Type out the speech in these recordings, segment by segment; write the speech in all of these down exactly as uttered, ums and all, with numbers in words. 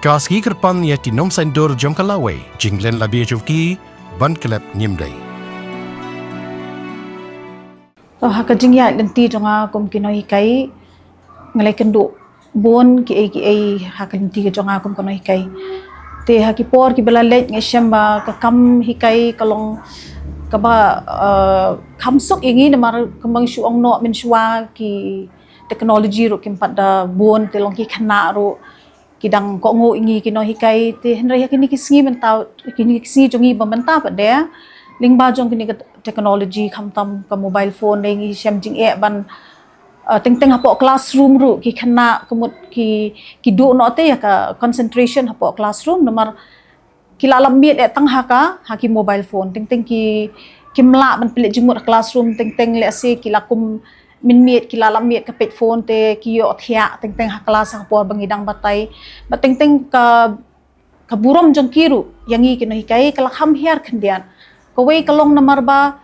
Ka sngi kyrpang ïa ki nongsaindur jong ka lawei, jinglen la bia jong ki ban klet ngim dei. To ha ka jingïaid lynti jong nga kum ki nonghikai, nga la ïakynduh bun kiei kiei ha ka lynti ka jong nga kum ki nonghikai. Te ha ki por kiba la leit nga shem ba ka kam hikai ka long kaba, eh, kham suk ïa ngi namar kumba nga shu ong noh mynshuwa ki technology ruh kim pat da bun, te long ki khynnah ruh ki dang kohnguh ïa ngi ki nonghikai. Te hynrei ha kine ki sngi mynta, kine ki sngi jong ngi ba mynta pat de, lyngba jong kine ki technology khamtam ka mobile phone de ngi shem jingeh ban, eh, teng teng hapoh classroom ruh ki khynnah ka mut ki, ki duh noh te ïa ka concentration hapoh classroom namar ki la lap miet eh tang ha ka, ha ki mobile phone. Teng teng ki, kim lah ban pynleit jingmut ha classroom, teng teng lehse ki la kum mynmiet ki la lap miet ka peit phone te ki ïohthiah teng teng ha class ha ka por ba ngi dang batai. Bad teng teng ka, ka burom jong ki ruh ïa ngi ki nonghikai ka la kham hiar khyndiat. Kawei ka long namar ba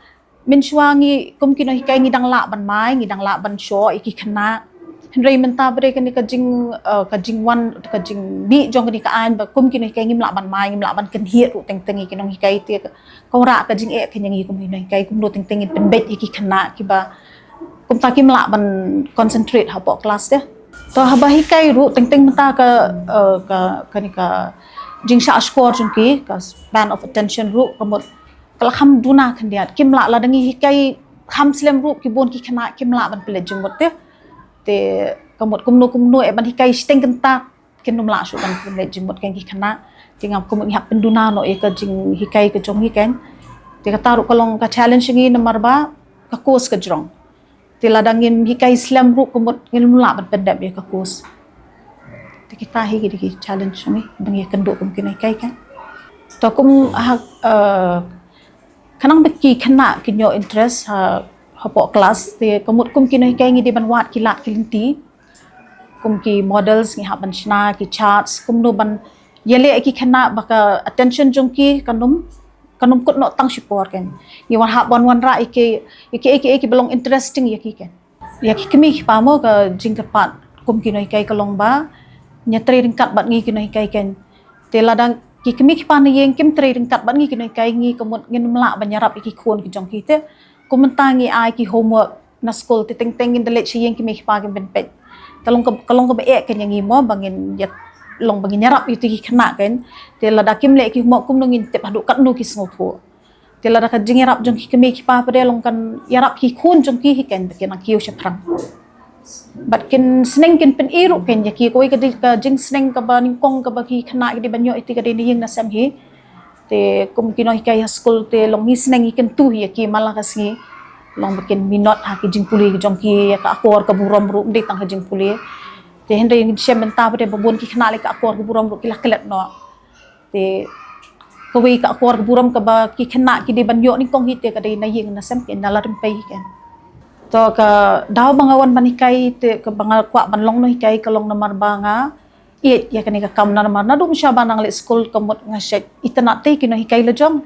mynshuwa ngi kum ki nonghikai ngi dang lah ban mai, ngi dang lah ban shoh ïa ki khynnah. Hynrei mynta ba dei kane ka jing, eh, ka jingwan, ka jingmih jong kane ka aiñ ba kum ki nonghikai ngim lah ban mai, ngim lah ban kynhied ruh teng teng ïa ki nonghikai te ka, ka wanrah ka jingeh ka ïa ngi kum ki nonghikai kumno teng teng ngin pynbeit ïa ki khynnah kiba kumta kim lah ban concentrate hapoh class te. To haba hikai ruh teng teng mynta ka, eh, ka, kane ka jingshah shkor jong ki, ka span of attention ruh ka mut ka la kham duna khyndiat, kim lah, lada ngi hikai kham slem ruh ki bun ki khynnah kim lah ban pynleit jingmut te. Te ka mut kumno kumno eh ban hikai shiteng kynta kin ym lah shuh ban pynleit jingmut keiñ ki khynnah. Te nga ka mut ngi hap pynduna noh ïa ka jinghikai ka jong ngi keiñ. Te kata ruh ka long ka challenge ngi namar ba ka course ka jrong. Te lada ngim hikai slem ruh ka mut ngim lah ban pyndep ïa ka course. Te kita hi ki dei ki challenge ngi ba ngi ïakynduh kum ki nonghikai keiñ. To kum ha, eh, khnang ba ki khynnah kin ïoh interest ha, hapoh class te ka mut kum ki nonghikai ngi dei ban wad ki lad ki lynti. Kum ki models ngi hap ban shna ki charts kumno ban ïaleh ïa ki khynnah ba ka attention jong ki kan ym, kan ym kut noh tang shipor keiñ. Ngi wan hap ban wanrah ïa ki, ïa ki, ïa ki, ïa ki ba long interesting ïa ki keiñ. Ïa ki kmie ki kpa mo ka jingkyrpad kum ki nonghikai ka long ba ngi trei ryngkat bad ngi ki nonghikai keiñ. Te lada ki kmie ki kpa na ïing kim trei ryngkat bad ngi ki nonghikai ngi ka mut ngin ym lah ban ïarap ïa ki khun ki jong ki te. Kum mynta ngi ai ki homework na skul te teng teng ngin da leit sha ïing ki mei ki pa kim pynpeit. Ka long ka, ka long kaba eh keiñ ïa ngi mo ba ngin ïa, long ba ngin ïarap ïa ki khynnah keiñ. Te lada kim leh ki homework kumno ngin tip haduh katno ki sngewthuh. Te lada ka jingïarap jong ki kmie ki pa pat de long kan ïarap ki khun jong ki hi keiñ ba kin nang kiew shaphrang. Bad kin sneng kin pyni ruh keiñ ïa ki, kawei ka dei ka jingsneng kaba nyngkong kaba ki khynnah ki dei ban ïoh ïa ki ka dei na ïing na sem hi. Te kum ki nonghikai ha skul te long ngi sneng ngi kyntu ïa ki man la ka sngi. Long ba kin minot ha ki jingpule ki jong ki ïa ka akor ka burom ruh, ym dei tang ka jingpule. Te hynrei ngin shem mynta pat de ba bun ki khynnah lei ka akor ka burom ruh ki la klet noh. Te kawei ka akor ka burom kaba ki khynnah ki dei ban ïoh nyngkong hi te ka dei na ïing na sem keiñ, na lad rympei hi keiñ. To ka daw ba nga wan ban hikai te kaba nga kwah ban long nonghikai ka long namar ba nga ïeit ïa kane ka kam namar naduh mynshwa ba nga dang leit skul ka mut nga shait itynnad te ki nonghikai la jong.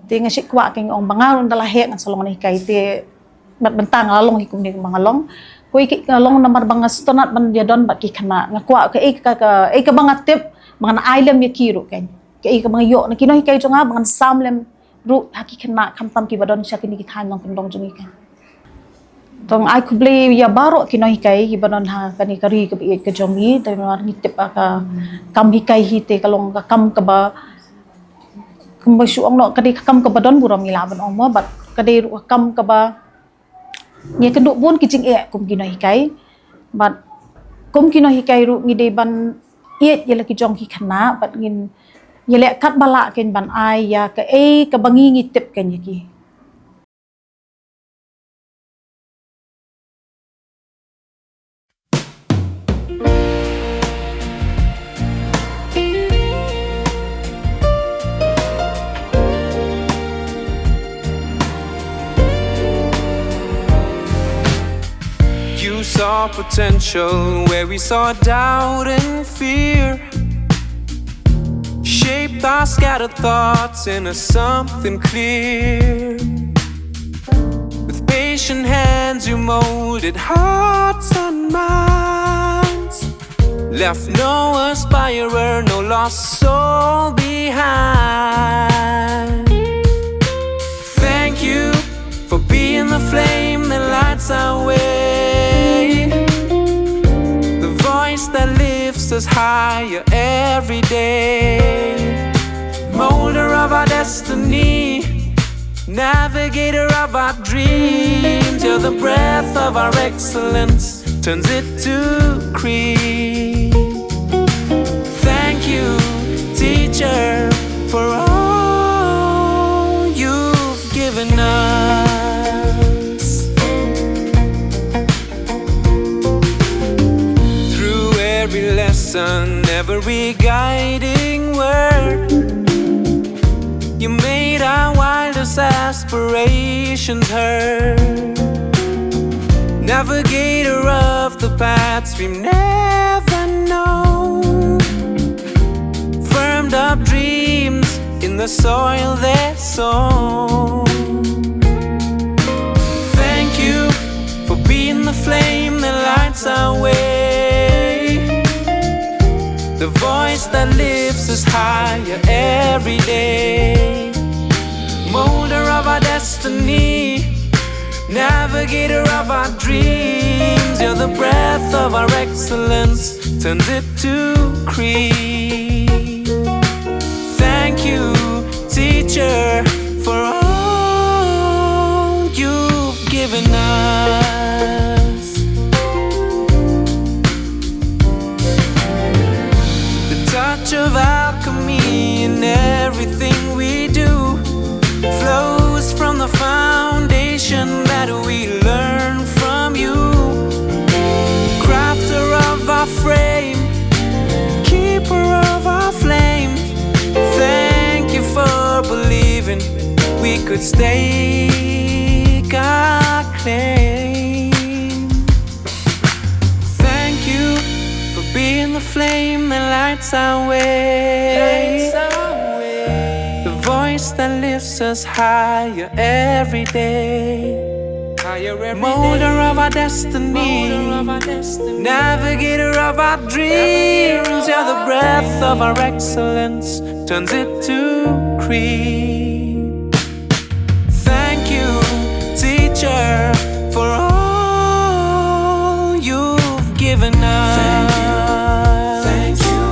Te nga shait kwah keiñ ong ba nga ruh ynda la heh ngan sa long nonghikai te bad mynta nga la long hi kumne kumba nga long. Kawei ka long namar ba nga sngewtynnad ban ïadon bad ki khynnah. Nga kwah kaei ka, kaei kaba nga tip ba ngan ai lem ïa ki ruh keiñ. Kaei kaba nga ïoh na ki nonghikai jong nga ba ngan sam lem ruh ha ki khynnah khamtam kiba don sha kine ki thaiñ nongkyndong jong ngi keiñ. To nga ai khublei ïa baroh ki nonghikai kiba don ha kane ka ri kaba ïeit ka jong ngi, te namar ngi tip ba ka kam hikai hi te ka long ka kam kaba, kumba shu ong noh, ka dei ka kam kaba don burom ngi lah ban ong mo, bad ka dei ruh ka kam kaba ngi kynduh bun ki jingeh kum ki nonghikai. Bad kum ki nonghikai ruh ngi dei ban ïeit ïa la ki jong ki khynnah bad ngin ïaleh katba lah keiñ ban ai ïa kaei kaba ngi ngi tip keiñ ïa ki. You saw potential where we saw doubt and fear. Shaped our scattered thoughts into something clear. With patient hands, you molded hearts and minds. Left no aspirer, no lost soul behind. Thank you for being the flame that lights our way. The voice that lifts us higher every day. Molder of our destiny. Navigator of our dreams. You're the breath of our excellence. Turns it to cream. Thank you, teacher, for all you've given us. Through every lesson, every guiding word, you made our wildest aspirations heard. Navigator of the paths we never know. Firmed up dreams in the soil they're sown. Thank you for being the flame that lights our way. The voice that lifts us higher every day. Molder of our destiny. Navigator of our dreams. You're the breath of our excellence. Turns it to cream. Thank you, teacher, for all you've given us. The touch of alchemy in everything we do flows from the foundation that we learn from you. Crafter of our frame, keeper of our flame, thank you for believing we could stake our claim. Thank you for being the flame that lights our way. The voice that lifts us higher every day. Molder of our destiny. Navigator of our dreams. You're the breath of our excellence. Turns it to cream. Thank you, teacher, for all you've given us. Thank you,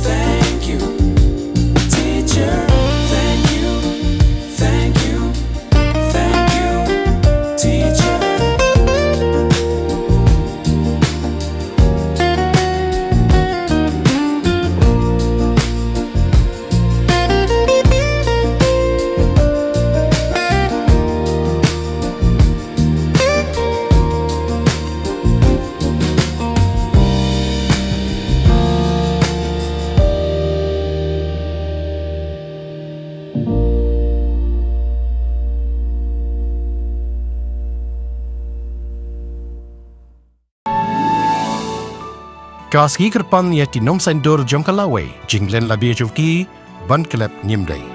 thank you, teacher. Thank you, thank you, thank you, teacher. Ka sngi kyrpang ïa ki nongsaindur jong ka lawei, jinglen la bia jong ki, ban klet ngim dei.